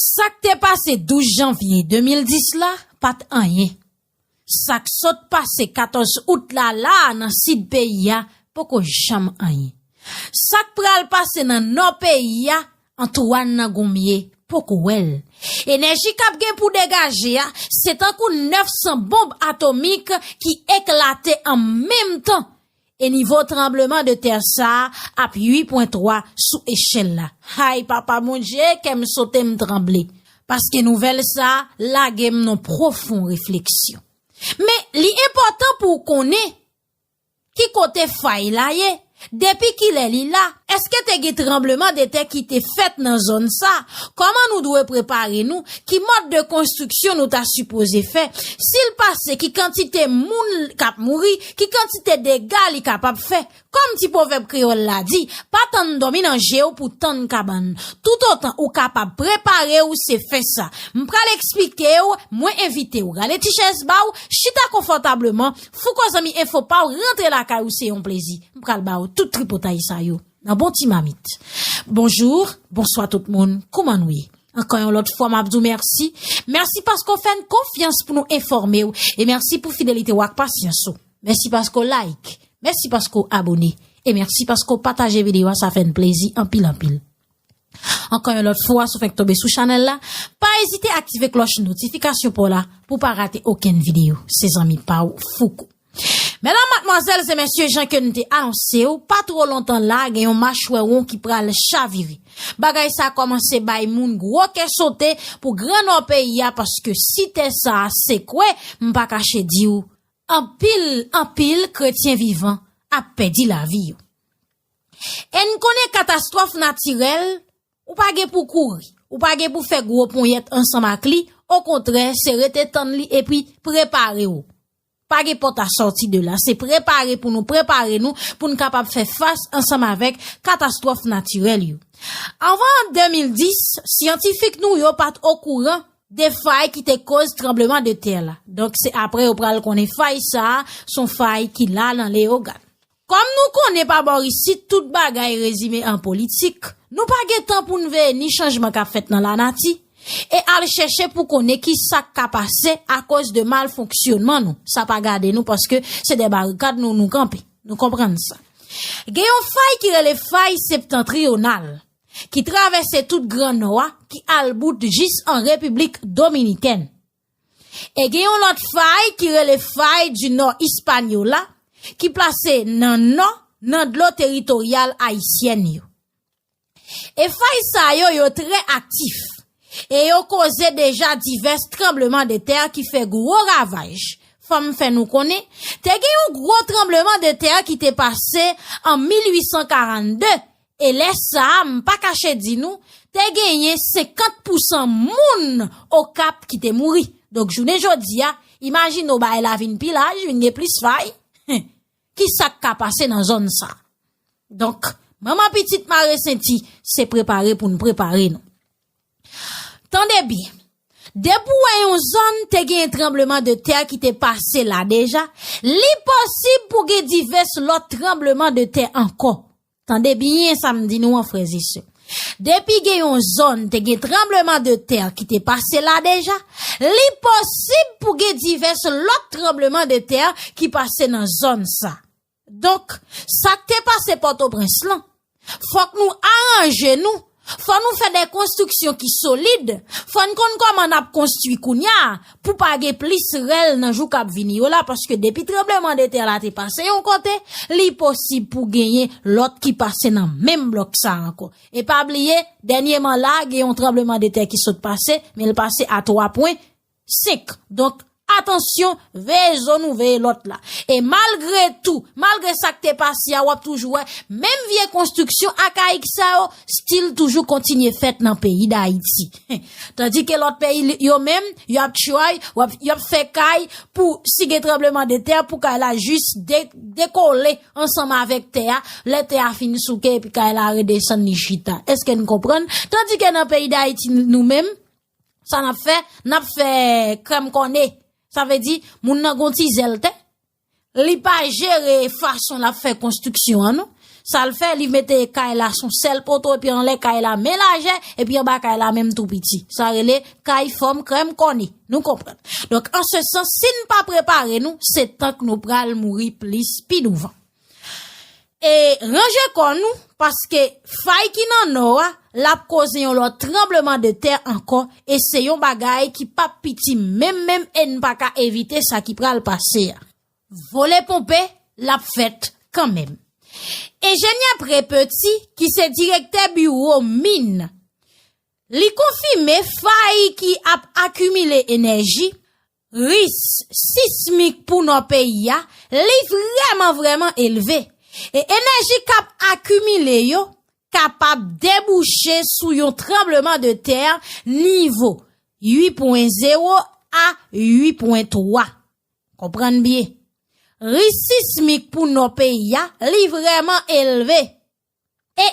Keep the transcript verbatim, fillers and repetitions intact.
Sa k te pase douz janvye de mil dis la pa t anyen. Sa k sot pase katòz out la la a nan sid peyi a poko janm anyen. Sa k pral pase nan nò peyi a, Antoine nan Gonmye poko wè l. Enèji k ap gen pou degaje a, se tankou nèf san bonb atomik ki eklate an menm tan. E nivo tranbleman de tè sa a ap uit pwen twa sou echèl la. Hay, Papa Bondye, kè m sote, m tranble. Paske nouvèl sa a lage m nan pwofon refleksyon. Men, li enpòtan pou w konnen ki kote fay la ye, depi kilè li la, èske te gen tranbleman de tè ki te fèt nan zòn sa, kòman nou dwe prepare nou, ki mòd de konstriksyon nou ta sipoze fè, si l pase, ki kantite moun k ap mouri, ki kantite dega li kapab fè. Kòm ti pwovèb kreyòl la di, pa tann dòmi nan je w pou tann kabann. Toutotan ou kapab prepare w, se fè sa. M pral eksplike w, mwen envite w rale ti chèz ba w, chita konfòtableman, Fouco Zanmi Enfo pa w rantre lakay ou, se yon plezi. M pral ba w tout tripotay sa yo nan bon ti mamit. Bonjou, bonswa tout moun, kouman nou ye? Ankò yon lòt fwa, m ap di w mèsi. Mèsi paske w fè n konfyans pou nou enfòme w. E mèsi pou fidelite w ak pasyans ou. Mèsi paske w like. Mèsi paske w abone. E mèsi paske w pataje videyo a, sa fè n plezi anpil, anpil. Ankò yon lòt fwa, si w fenk tonbe sou chanèl la, pa ezite aktive klòch notifikasyon pa w la pou w pa rate okenn videyo. Se zanmi pa w, Fouco. Medam, madmwazèl e mesye, jan ke n te anonse w, pa two lontan la, gen yon machwè won ki pral chavire. Bagay sa kòmanse bay moun gwo kè sote pou gran nò peyi a, paske si tè sa a sekwe, m pa kache di w, anpil, anpil kretyen vivan ap pèdi lavi yo. E n konnen katastwòf natirèl, ou pa gen pou kouri, ou pa gen pou fè gwo ponyèt ansanm ak li, okontrè, se rete tann li epi prepare w. Pa gen pòt a sòti de la, se prepare pou nou prepare nou, pou n kapab fè fas ansanm avèk katastwòf natirèl yo. Anvan de mil dis, syantifik nou yo pa t okouran de fay ki te koz tranbleman de tè la. Donk, se apre yo pral konnen fay sa a, se yon fay ki la nan Leyogàn. Kòm nou konnen pa bò isit, tout bagay rezime an politik, nou pa gen tan pou n veye ni chanjman k ap fèt nan lanati, e al chèche pou konnen ki sa k ka pase akoz de malfonksyonman nou. Sa pa gade nou, paske se dè barikad nou, nou kanpe. Nou konprann sa. Gen yon fay ki rele fay septantriyonal, ki travèse tout Gran Nò a, ki al bout jis an Repiblik Dominikèn. E gen yon lòt fay ki rele fay di Nò Ispanyola, ki plase nan nò, nan dlo teritoryal ayisyèn yo. E fay sa yo, yo trè aktif. E yo koze deja divès tranbleman de tè ki fè gwo ravaj. Fò m fè nou konnen, te gen yon gwo tranbleman de tè ki te pase an mil uit san karannde. E lè sa a, m pa kache di nou, te genyen senkant pousan moun Okap ki te mouri. Donk, jounen jodi a, imajine w, bagay la vin pi laj, vin gen plis fay. Ki sa k ka pase nan zòn sa? Donk, manman pitit mare senti, se prepare pou n prepare nou. Tande byen, depi w wè yon zòn te gen tranbleman de tè ki te pase la deja, li posib pou gen divès lòt tranbleman de tè ankò. Tande byen sa m di nou an, frè e sè. Depi gen yon zòn te gen tranbleman de tè ki te pase la deja, li posib pou gen divès lòt tranbleman de tè ki pase nan zòn sa. Donk, sa k te pase Pòtoprens lan, fòk nou aranje nou, fò nou fè de konstriksyon ki solid, fò n konn kòman n ap konstwi kounye a, pou pa gen plis rèl nan jou k ap vini yo la, paske depi tranbleman de tè la te pase yon kote, li posib pou genyen lòt ki pase nan menm blòk sa a ankò. E pa bliye, dènyèman la, gen yon tranbleman de tè ki sot pase, men l pase a twa pwen senk. Donk, atansyon, veye zo nou, veye lòt la. E malgre tou, malgre sa k te pase a, w ap toujou wè menm vye konstriksyon akayik sa yo, still toujou kontinye fèt nan peyi Dayiti. Tandike lòt peyi li- yo menm, y ap try, w ap- y ap fè kay pou si gen tranbleman de tè, pou kay la jis de- dekole ansanm avèk tè a, lè tè a fin souke epi kay la redesann li chita. Èske n konprann? Tandike nan peyi Dayiti nou menm, sa n ap fè, n ap fè krèm kòne. Sa vle di, moun nan gon ti zèl tè, li pa jere fason l ap fè konstriksyon an non. Sa l fè, li mete kay la sou sèl poto, epi anlè kay la men lajè, epi anba kay la menm tou piti. Sa rele kay fòm krèm kòne. Nou konprann. Donk, an se sans, si n pa prepare nou, se tank nou pral mouri plis pi douvan. E ranje kò nou, paske fay ki nan nò a, l ap koze yon lòt tranbleman de tè ankò, e se yon bagay ki p ap piti menm menm, e n pa ka evite sa ki pral pase a. Vole ponpe, l ap fèt kanmenm. Enjenyè Prepeti, ki se direktè biwo min, li konfime fay ki ap akimile enèji, ris sismik pou nò peyi a, li vrèman, vrèman elve. E enèji k ap akimile yo kapab debouche sou yon tranbleman de tè nivo uit pwen zewo a uit pwen twa. Konprann byen. Ris sismik pou nò peyi a, li vrèman elve. E